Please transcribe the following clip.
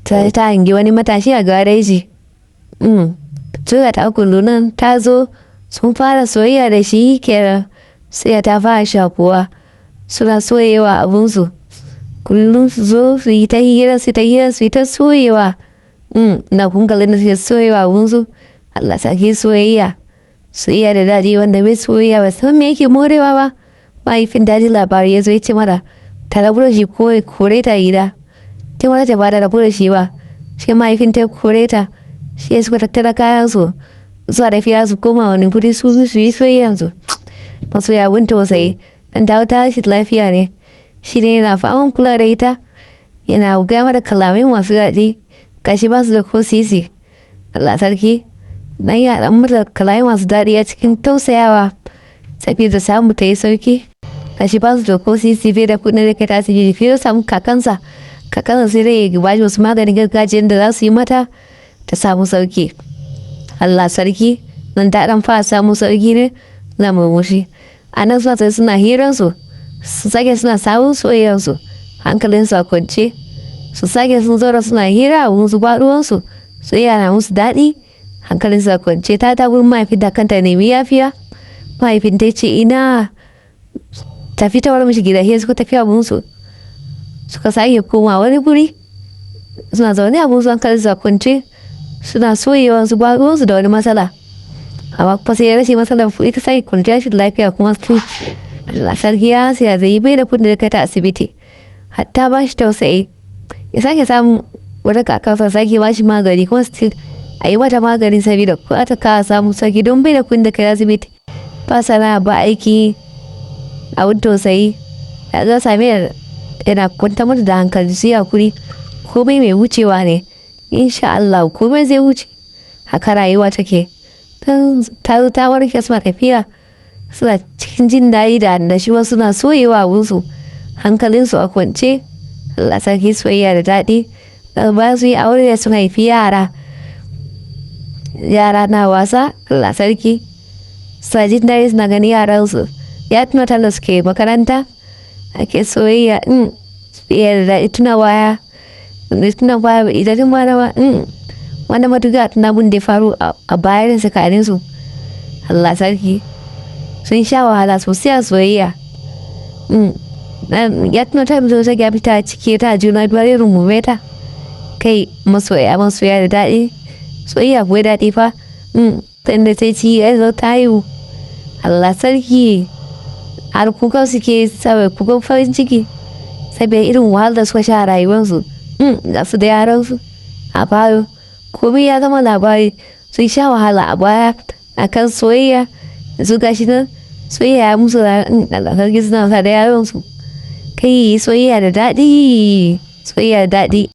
Ta hangi wani matashi a gareji. Tura ta kullu nan ta zo sun fara soyayya da shi kenan, sai ta fara shakuwa, suna soyewa abunsu. Kullum su zo su yi ta hira, su ta hira, su yi ta soyewa. Na kun kalli da suke soyewa abunsu. Allah sarki soyayya. Soyayya da daɗi, wanda bai soyayya ba san me yake morewa ba. Mahaifin daji labari ya zo ya ce mata ta rabu da shi ko ya kore ta gida. Ta mata ta ba da rabu da shi ba. Shi mahaifin ta kore ta. Shi ya suka tattara kayansu zuwa tafiya su koma wani guri su su yi soyayyansu. Masoya abin tausayi. Dan ta tashi lafiya ne. Shi ne yana faman kula da ita. Yana gaya mata kalamai masu daɗi. Gashi ba su da ko sisi. Allah sarki. Dan ya dan mata kalamai masu daɗi a cikin tausayawa. Saboda samu ta yi sauki. Gashi ba su da ko sisi, bai da kuɗin da kai ta asibiti. Fiye samu kakansa. Kakansa sai dai ya ba shi wasu maganin gargajiyan da za su yi mata ta samu sauki. Allah sarki, nan ta dan fara samu sauki ne na murmushi. A nan suna tsaye suna hiransu, su sake suna sabon soyayyansu, hankalinsu a kwance. Su sake sun zaura suna hira a su ba ruwansu, soyayya na musu daɗi, hankalinsu a kwance. Ta gurin mahaifin da kanta nemi yafiya. Mahaifin ta ce ina tafi ta bar mishi gida, sai suka tafi abunsu. Suka sake koma wani guri, suna zaune abunsu, hankalinsu a kwance, suna soyewa su ba ruwansu da wani matsala. Amma kuma sai ya rashin matsalar kuɗi, ta sake kwanciya shi lafiya kuma su. Allah sarki, ya siya zai yi, bai da kuɗin da kai ta asibiti. Hatta ba shi tausayi. Ya sake samun wata kakarsa, sake ba shi magani, kuma still a yi mata magani saboda ko ta kawo samu sauki don bai da kuɗin da kai asibiti. Ba sana'a, ba aiki, abin tausayi. Ya zo same yana kwantar mata da hankali, su yi hakuri, komai mai wucewa ne. Insha Allah komai zai wuce. Haka rayuwa take. Ta zo ta warke, suna tafiya, suna cikin jin daɗi da annashuwa, suna soyewa abunsu, hankalinsu a kwance. Allah sarki, soyayya da daɗi. Bayan su yi aure sun haifi yara. Yara na wasa, Allah sarki. Suna jin daɗi suna ganin yaransu. Ya tuna da suke makaranta ake soyayya, soyayya da daɗi, tuna baya. Tuna baya idan ma wanda matuƙa tuna abun da ya faru a baya tsakanin su. Allah sarki. Sun sha wahala sosai a soyayya. Ya tuna time da ta gya fita ciki ta juna biyu ya rungume ta. Kai masoya, masoya da daɗi. Soyayya kuwa daɗi fa. Tunda ta ci ya zo ta haihu. Allah sarki. Har kuka suke saboda kukan farin ciki. Saboda irin wahalar da suka sha a rayuwarsu. Ga su da yaransu a falo. Komai ya zama labari. Sun sha wahala a baya akan soyayya. Yanzu gashi nan soyayya ya musu. Allah sarki, suna wasa da yaransu. Kai, soyayya da daɗi. Soyayya da daɗi.